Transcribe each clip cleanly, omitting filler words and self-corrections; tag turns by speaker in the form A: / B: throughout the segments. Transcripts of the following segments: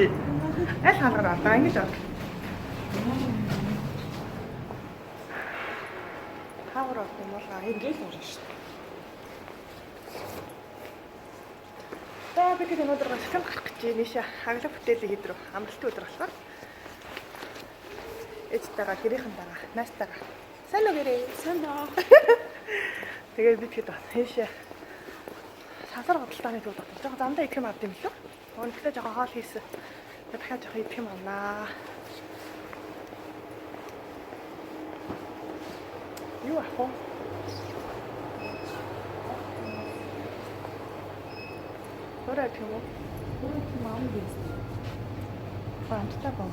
A: дээ. Аль хаалгаар авлаа ингэж ор. Хаагур орд юм бол
B: Ингээл орно шүү дээ.
A: За бид өнөөдөр гашган гарах гэж байна. Нийшээ хаглах бүтээлийг хэд рүү амралтын өдөр болохоор ээжтэйгээ гэрийнхэн дагаа найзтайгаа сайн уу гэрээ.
B: Сайн даа.
A: Тэгээд бид хэд бас хийшээ сансар худалдааны төвд дотор жоохон замдаа идэх юм авд юм лөө. Өнөхтэй жоохон хоол хийсэн. Тэгээд дахиад жоохон идэх юм авнаа. Юу авах вэ? Өөрөө идэх юм уу?
B: Өөрөө тийм ам гэсэн.
A: Амттай боо.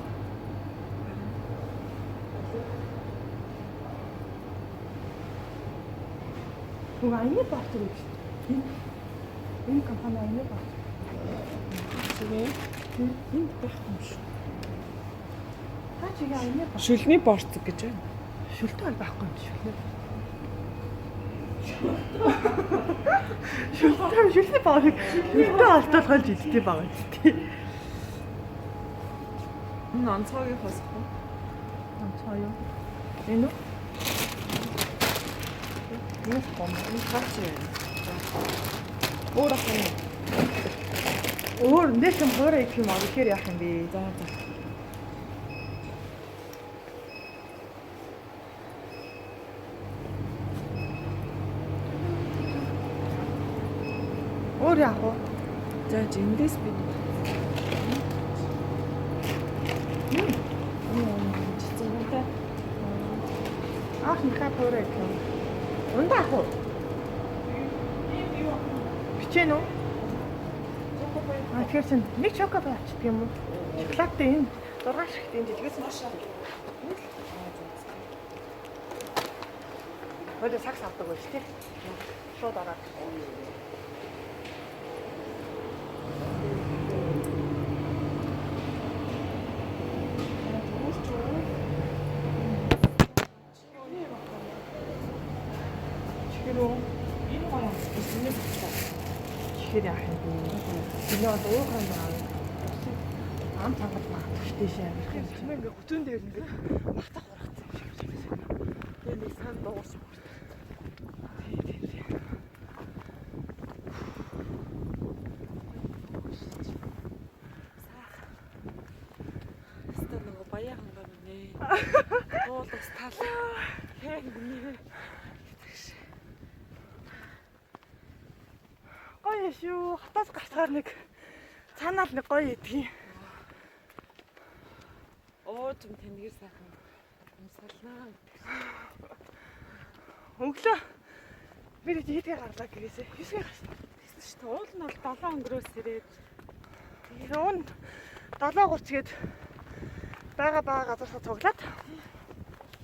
A: Нүг аяны баатар гэж. Энэ компани аяны баатар.
B: Тэгээ энд байхгүй юм шүү.
A: Та чигээ аяны баатар.
B: Шүлний борцог гэж байна.
A: Шүлтэй бол байхгүй юм шүлний. Шүлтэй шүлний баатар. Шүлтэй алдуулах л иддэг байгаа юм тий.
B: Энэ онцгойг хосох уу?
A: Онцгой юу? Энэ үү? Энэ гом.
B: Энэ хаач юм. Өөр ах юм.
A: Өөр нэг юм хуурай идэх юм аа гэхээр яах юм бэ?
B: За за.
A: Өөр яах вэ?
B: За эндээс би Цэцэнтэй.
A: Аах нэхэ хуурай идэх юм. Ундаа ах уу? Бичэн үү? А тэгэхээр чин нэг чокопай авчдаг юм уу? Шоколадтай энэ 6 шигт энэ жижигээс нь Хөөе сакс авдаг байж тий. Шууд ороод. Чихэр үү?
B: Энэ гоё юм. Энэ боцоо.
A: Чихэр яах юм бэ? Энэ бол уух юм аа. Ам цангал магадгүй шүү дээ амирх юм. Чимээ ингээ хүтэн дээр ингээ махтах ургацсан юм шиг юм шиг.
B: Тэгээ нэг сан дуугарч байна.
A: Тий, тий, тий.
B: Сайхан. Хэвээ нөгөө баяа хангаа минь ээ. Уул ус тал. Хэн минь ээ.
A: Гоё шүү. Хотоос гарцгаар нэг цаанаал нэг гоё идэх юм.
B: Уужим тэнгэр сайхан юмсгалнаа гэдэг.
A: Өглөө би тийч хийдгээ гарлаа гэрээсээ. 9-гээ гарсан.
B: Тэгсэн шүү дээ. Уул нь бол 7 өнгөрөөс ирээд
A: Тэгээд уун 7:30 гээд байгаа бага газарсаа цуглаад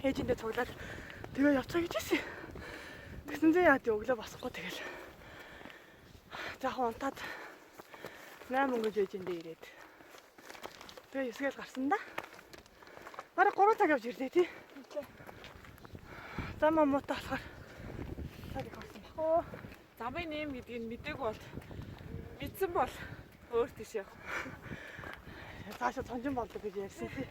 A: ээжиндээ цуглаад тэгээ явцгаа гэж хэлсэн. Тэгсэн чинь яа тий өглөө босохгүй тэгэл. Жаахан унтаад 8 өнгөж ээжиндээ ирээд. Тэгээ 9-гээл гарсан да. Бараг 3 цаг явж ирлээ тий. Зам муутай болохоор цаг их орсон бах уу.
B: Замын нэм гэдгийг мдээгүй бол мэдсэн бол өөр тийш явах.
A: Цаашаа цонжин болдог гэж ярьсан тий.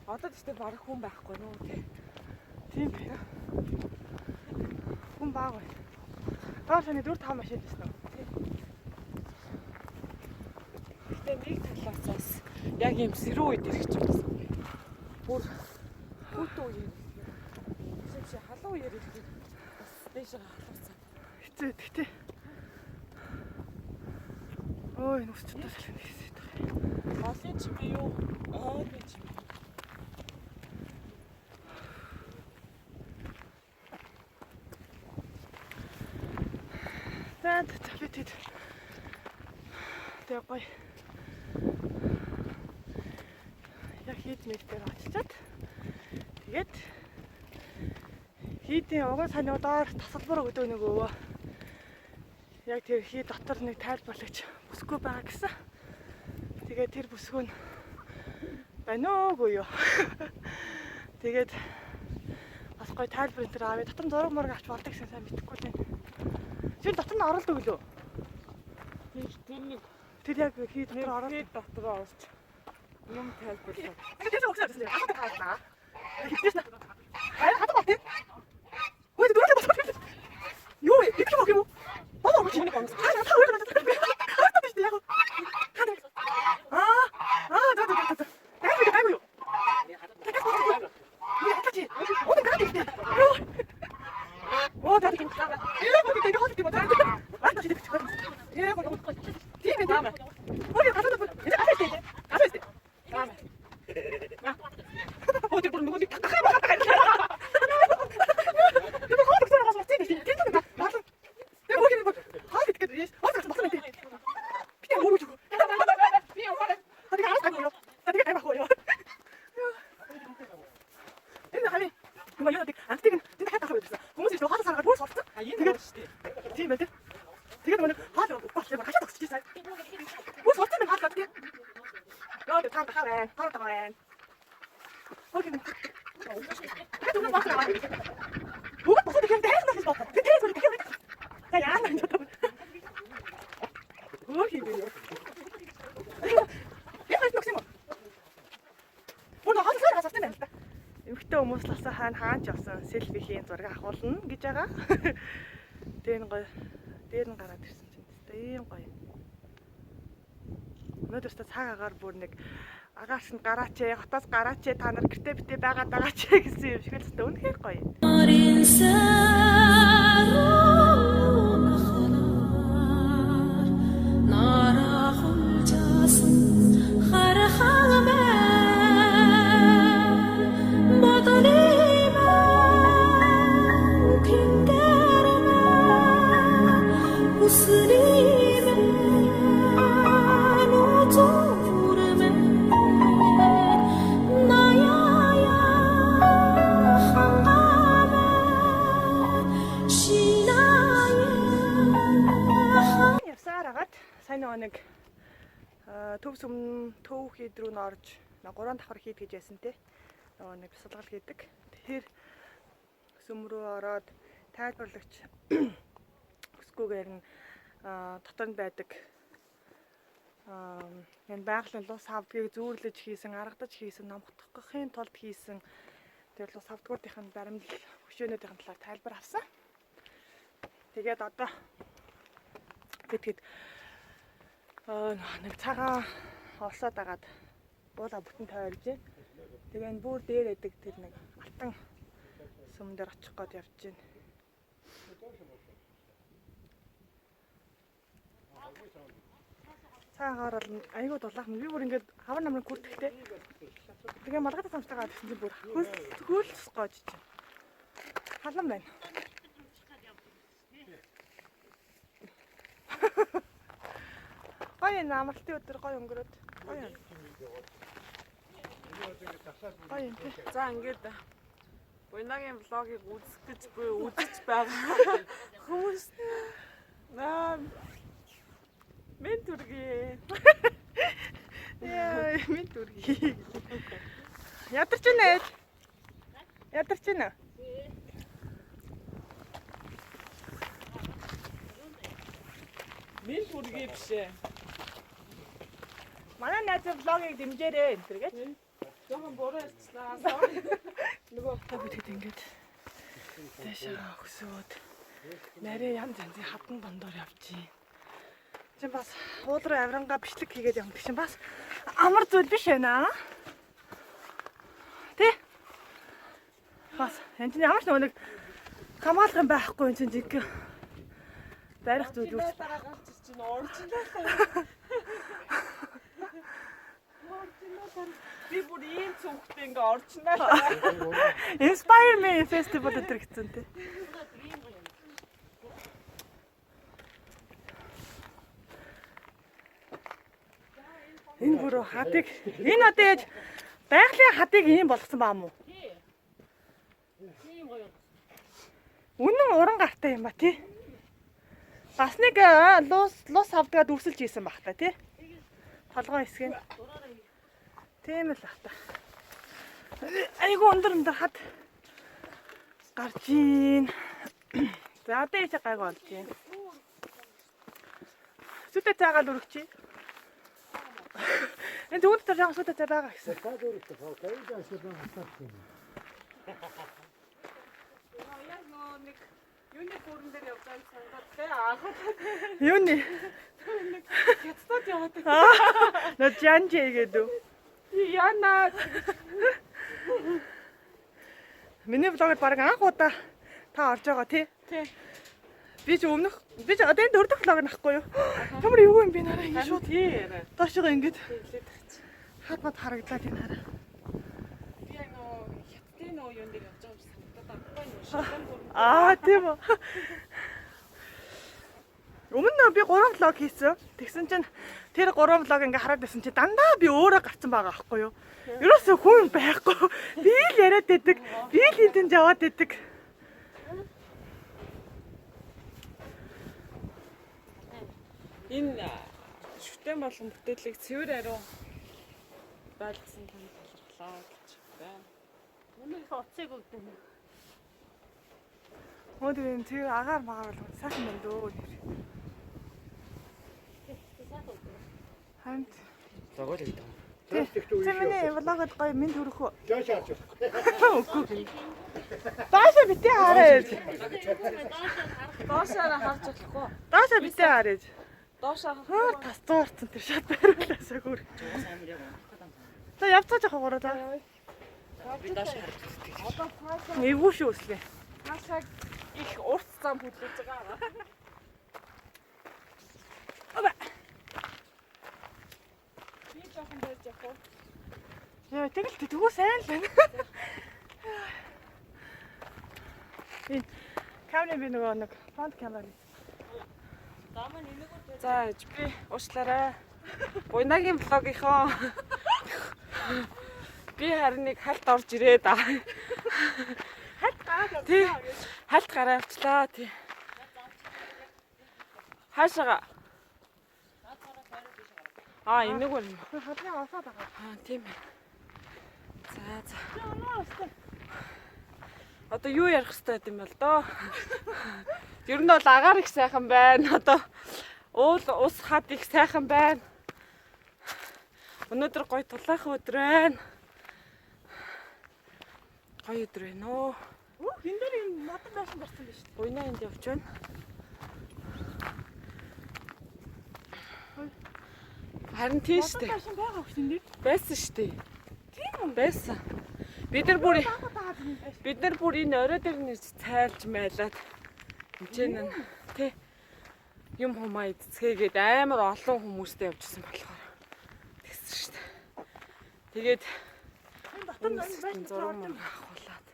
B: Одоо тэгтээ бараг хүн байхгүй нүү тий.
A: Тийм байна. Хүн бага байна. Доор шаны 4 5 машин байсан уу?
B: Гэтэ нэг талаас бас яг юм сэрүү үед ирэх ч байсан. Бүр хүүтэн үеэр юм шиг халуун үеэр ирэх бас дээшээ халуурсан.
A: Хэцүү тэгтээ. Ой, нүс чудаа салхин хийсэн.
B: Голын чимээ юу? Ойрын чимээ.
A: За би тэд. Тэгээ гоё. Яг хийд нэг дээр очичоод тэгээд хийдийн уган саний доор тасалбар өгдөг нэг өвөө. Яг тэр хий дотор нэг тайлбарлагч бүсгүй байгаа гэсэн. Тэгээд тэр бүсгүй нь байна уугүй юу. Тэгээд бас гоё тайлбар энэ төр авъя. Дотор нь зураг мураг авч болдог гэсэн сайн мэдэхгүй л байна. Тэр дотор нь оролдог лөө.
B: Тэр нэг
A: Тэр яг хий дотор ороод
B: тэр дотор орж юм тайлбарлаа.
A: Тэр өгсөн гэсэн. Хатаг хаалаа. Хитээс на. Аа хатаг бол тийм. Хөөе дөрөв болсон. Юу вэ? Идэх юм уу? Боо уу чи? Аа та өөр хатаг биш яг. Аа аа за за за. Гайгүй гайгүй юу? Яа чи? Оо гайгүй тий. Юу? Оо за тийм. Яг гоо тийм хот тийм. Аа та чи тийм. Яг гоо. Тийм ээ. Оо хатаг бол. Энэ хатаг тий. Хатаг тий. Оо тэр бүр нөгөө нэг гахаа гахаа. Тэр хот гэсэн бас тийм тийм тийм тийм. Тэр бүр юм хаа гэдэг яаш. Хаа гэсэн болсон тийм. Би тэр өөрөө зүг.
B: Би яваарай.
A: Та тэгээ араас гайгүй юу? Та тэгээ гайгүй юу? Энэ хавь нөгөө юу гэдэг антиг нь тэнд хатах байсан. Хүмүүс их хоолой саргаад бүр сурцсан.
B: А энэ
A: Тэгээд
B: шүү дээ.
A: тийм байх. Тэгээд нөгөө хоол болчихлоо хашаа тогсчих сайн. Бүр сурцсан байх хаалгаа тийм. Яа тэр та тахаа байна. Та тахаа байна. Окей. Тэгээд өмнө багтаа. Бүгд босоод ихэм дайсан байх байна. Тэгээд тэр зүгээр дахиад. За яа нэг юм. Өөр хийв юм. Яг л нөхсөн юм. Бүр хоол саргаа сурцсан байна л да. Эмэгтэй хүмүүс л болсон хаана хаанч явсан селфихийн зураг авахулна гэж байгаа. Тэгээ энэ гоё дээр нь гараад ирсэн чинь тест ийм гоё. Өнөөдөр ч цаг агаар бүр нэг агаарч нь гараач ээ, хотоос гараач ээ, та нар гэртээ битээ байгаад байгаач ээ гэсэн юм шиг л тест үнэхээр гоё. Явсаар агаад сайн нөгөө нэг төв сүм төв хийд рүү н орж 3 давхар хийд гэж яасан те. Нөгөө нэг бясалгал хийдэг. Тэр сүм рүү ороод тайлбарлагч өсгүүгээр нь дотор нь байдаг энэ байгалийн лус хавдгийг зүүрлэж хийсэн, аргадаж хийсэн, номхдохын тулд хийсэн тэр лус хавдгуудын баримлал хөшөөнүүдийн талаар тайлбар авсан. Тэгээд одоо бид хэд нэг цагаан орсоод агаад буула бүтэн тойрж байна. Тэгээ энэ бүр дээр эдэг тэр нэг алтан сүм дээр очих гээд явж байна. Цагаагаар бол айгүй дулаахан. Би бүр ингээд хавар намрын күртэхтэй. Тэгээ малгай самтайгаа гэсэн чинь бүр хөл гоож чинь. Халан байна. Гоё энэ амралтын өдөр гоё өнгөрөөд. Гоё юм. Гоё юм тий.
B: За ингээд Буйнагийн влогийг үзэх гэж буй үзэж байгаа хүмүүс наа мен түргээ.
A: Яа, минь дүргий. Ядарч байна ээж. Ядарч байна.
B: Мен түргээ биш ээ.
A: Манай найз влогийг дэмжээрэй энэ төр гэж.
B: Жохон буруу ярьчлаа. Sorry.
A: Нөгөө та бүтэд ингээд дээшээ өсөөд нарийн янз янзын хатан дондор явчих. Чин бас уул руу авирангаа бичлэг хийгээд явдаг чинь бас амар зүйл биш байна. Тэ? Бас энэ чинь ямар ч нөгөө нэг хамгаалах юм байхгүй энэ чинь жинхэнэ барих зүйл юу ч
B: Оржиналаараа гарч ир чинь оржиналаараа. Оржиналаараа. Би бүр ийм цүнхтэй ингээ оржиналаараа.
A: Inspire Me Festival өдр гэсэн тэ. Энэ бүр хадыг энэ одоо яаж байгалийн хадыг ийм болгосон баа мó? Үнэн уран гартай юм ба тий. Бас нэг лус авдгаад үрсэлж ийсэн баг та тий. Толгой хэсэг нь. Тийм л бах та. Айгу өндөр өндөр хад гарч ийн. За одоо ийш гайг болж ийн. Сүдэ цайгаа л өргөчье. Энэ түүнд дотор жоохон сүдэ цай байгаа гэсэн.
B: Яг нөгөө нэг юуны гүрэн дээр явж байгаа санагдаад тэ анхаад
A: Юуны?
B: нэг хятадд яваад
A: Нөө жанжээ гэдэг.
B: Яна
A: Миний влогод баг анх удаа та орж байгаа тий.
B: тий.
A: Би ч өмнөх би ч одоо энэ дөрөв дэх влог нахгүй юу? Ямар юу юм бэ нараа ингэ шууд
B: тий яриа.
A: доошоо ингэж
B: Хэлээд тах чи.
A: хад мад харагдлаа тийм хараа.
B: Би яг нөгөө хятадын нөгөө юун дээр явж байгаа юм шиг санагдаад байгаа байхгүй юу? Шилэн гүрэн.
A: Аа тийм үү. Өмнө нь би 3 влог хийсэн. Тэгсэн чинь тэр 3 влог ингээ хараад байсан чи дандаа би өөрөө гарцсан байгаа аахгүй юу? Ерөөсөө хүн байхгүй. Би л яриад байдаг. Би л хин тэнд яваад байдаг.
B: Энэ шүтэн болон бүтээлийг цэвэр ариун байлгасан танд талархлаа гэж байна.
C: Өмнөхөө уцыг өгдөг.
A: Өнөөдөр энэ цэвэр агаар магаар бол сайхан байна дөө.
C: Сайхан өгдөг.
A: Харин
D: Лого л гэдэг.
A: чи миний влогод гоё минь төрөх үү?
D: Жоо шаарч.
A: Үгүй. Даашаа битээ хараа ээж.
B: Доошоо харж болохгүй.
A: Даашаа битээ хараа ээж.
B: Доошоо
A: Хөр тас зуурцсан тэр шат бариулаасаа хөр. За явцгаа жоох гураа за.
D: Би доош харж үздэг.
B: Одоо цаашаа
A: Эвгүй шүү өслөө.
B: цаашаа их урт зам хөдлөж байгаа.
A: Оба.
B: Би жоохон байж явах уу?
A: Яа тэгэл тэгвэл сайн л байна. Энэ камерын би нөгөө нэг фронт камер.
B: За ээж би уучлаарай. Буйнагийн влогийнхоо би харин нэг хальт орж ирээд аа.
A: Хальт гараад
B: Тий. Хальт гараа авчлаа тий. Хаашаага. Аа энийг бол юм.
A: Халгын осоод байгаа.
B: Аа тийм ээ. За за.
A: Өнөө өстэй.
B: Одоо юу ярих хэрэгтэй юм бол доо. Ер нь бол агаар их сайхан байна. Одоо уул ус хад их сайхан байна. Өнөөдөр гоё тулаах өдөр байна. Гоё өдөр байна оо.
A: Үх энэ дээр юм модон байшин барьсан биз дээ.
B: Буйнаа энд явж байна. Харин тийм
A: Модон
B: штэ.
A: байшин байгаа хөш энэ дээр.
B: Байсан штэ.
A: Тийм үү?
B: Байсан. Бид нар бүр
A: Анх удаа харж энэ байшин.
B: бид нар бүр энэ орой дээр нэрч цайлж майлаад энэ нь тий юм хумаа идцгээгээд амар олон хүмүүстэй явжсэн болохоор тэгсэн штэ. Тэгээд
A: Энэ дотор нь энэ байшин
B: зураг
A: зураг
B: мөр авахуулаад.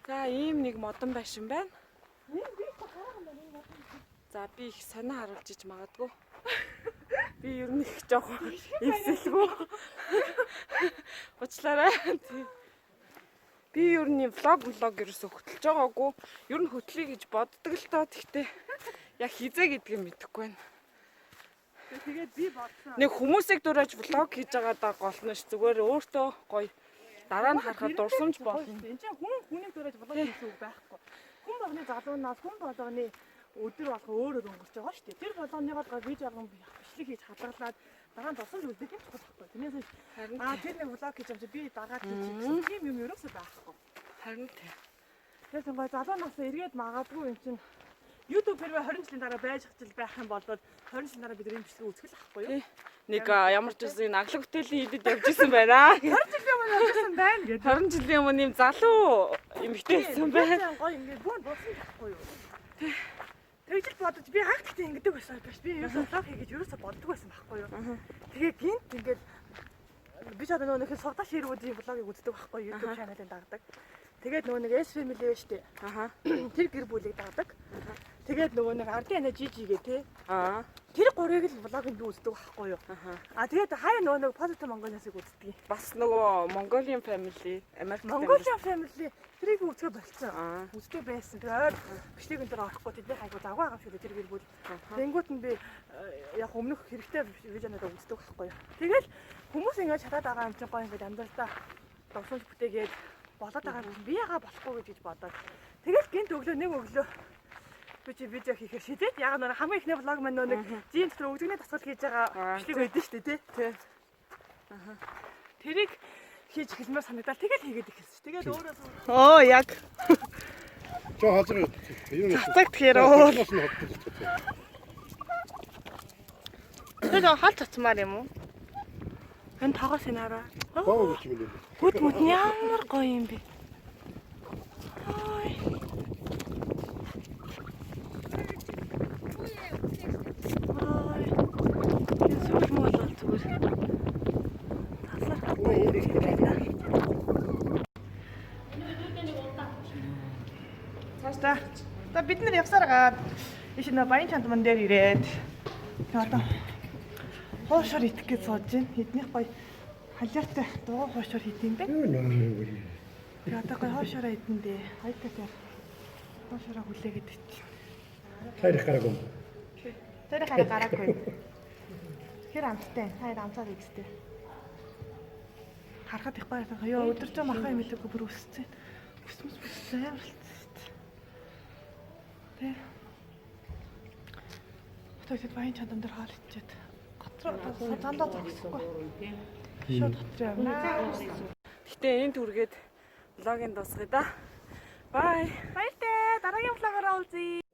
B: За ийм нэг модон байшин байна. За би их сонио харуулж ич магадгүй. Би ер нь их жоохон эвсэлгүй. Уучлаарай. Тий. Би ер нь влог ерөөсө хөтлөж байгаагүй. Ер нь хөтлөе гэж боддог л доо. Тэгтээ яг хизээ гэдгийг мэдэхгүй байна.
A: Тэгээд би бодсон.
B: Нэг хүмүүсийг дурааж влог хийж байгаа даа гол нь ш зүгээр өөртөө гоё дараа нь харахад дурсамж болно.
A: Энд чинь хүн хүнийг дурааж влог хийсэн үг байхгүй. Хүн болгоны залуунаас хүн болгоны өдөр болго өөр өөр өнгөрч байгаа шүү дээ. Тэр болгоныгоо л видео болгон бичлэг хийж хадгалаад дараа нь дурсамж үлдэх юм чухал байхгүй. Тэрнээс хойш
B: Харин
A: аа тэр нэг влог хийж юм чи би дагаад хийчих гэсэн тийм юм ерөөсөө байхгүй.
B: харин тий.
A: Тэгэхээр тийм гоё залуунаас эргээд магадгүй юм чинь YouTube хэрвээ 20 жилийн дараа байж хачил байх юм бол 20 жилийн дараа бид энэ бичлэгийг үзэх л ахгүй юу?
B: Тий. Нэг ямар ч үсэн энэ аглаг хөтөлийн хийдэд явж исэн байна.
A: 20 жилийн өмнө явжсэн байна гэдэг.
B: 20 жилийн өмнө юм залуу эмэгтэй байсан байна.
A: Гоё ингээд бүр болсон байхгүй юу? Тэгж л бодож би анх гэхдээ ингэдэг байсан биш. Би ерөөсөө влог хий гэж ерөөсөө боддог байсан байхгүй юу? Тэгээ гинт ингээд би ч одоо нөгөө нэг сувда ширвүүдийн влогийг үздэг байхгүй юу? YouTube channel-ыг дагдаг. Тэгээд нөгөө нэг S family байж тээ.
B: Аха.
A: Тэр гэр бүлийг дагдаг. Тэгээд нөгөө нэг ардын ана жижигээ те.
B: Аа.
A: Тэр гурыг л влогийг би үздэг байхгүй юу?
B: Аха.
A: А тэгээд хаяа нөгөө нэг Positive Mongolians-ыг үздэг.
B: Бас нөгөө Mongolian family Америкт
A: Mongolian family тэрийг би үзгээ болцсон.
B: Аа.
A: Үздэг байсан. Тэгээ ойр бичлэг энэ дээр орохгүй тэдний хайгуу завгүй байгаа юм шиг л тэр гэр бүл. Тэнгүүт нь би яг өмнөх хэрэгтэй видеонуудаа үздэг байхгүй юу. Тэгэл хүмүүс ингэж чадаад байгаа юм чинь гоё ингэж амьдралдаа дурсамж бүтээгээд болоод байгаа юм чинь би ягаа болохгүй гэж бодоод. Тэгэл гинт өглөө нэг өглөө Би чи видео хийхээр шидэд. Яг нэг хамгийн ихний vlog маань нөө нэг gym дотор өгдөгний дасгал хийж байгаа бичлэг байдсан шүү дээ, тий.
B: Тий.
A: Тэрийг хийж эхэлмээр санагдал тэгэл хийгээд эхэлсэн. Тэгээд өөрөө Оо яг
E: Жоо хазар юу нэ?
A: цацаг тэгэхээр оо.
E: Бас нь хоттой.
A: Тэр жоо хал цацмаар юм уу? Энэ тогоос энэ хараа.
E: Баа гэж юм лээ.
A: Нүд мүд нь ямар гоё юм бэ? Ой. Ой. Энэ сүүл мөн бол зүгээр. Талархах гоё юм байна. За. За бид нар явсаар гаад иш нэ баян чандман дээр ирээд тэгээ одоо хуушур идэх гэж сууж байна. Эднийх гоё халиартай дугуй хуушур хийд юм бэ. Тэгээ одоо гоё хуушураа идэн дээ. Хоёртой дээр хуушураа хүлээгээд иччих.
E: Таарих гараагүй.
A: Тэр хараа гараагүй. Хэр амттай. Та хоёр амсаад үзтээ. Харахад их гоё санаа. Йоо өдөржөө махан юм хэлээгүй бүр өссөн. Өсмөс өссөн амар л шүү дээ. Тэ. Одоо ихэд баян чандан дээр хоол ичээд готроо зандаа зогсохгүй. Шууд дотор явнаа.
B: Гэтэ энэ түргээд vlog-ын дуусгая да. Bye.
A: Баяртай. Дараагийн vlog-оор уулзъя.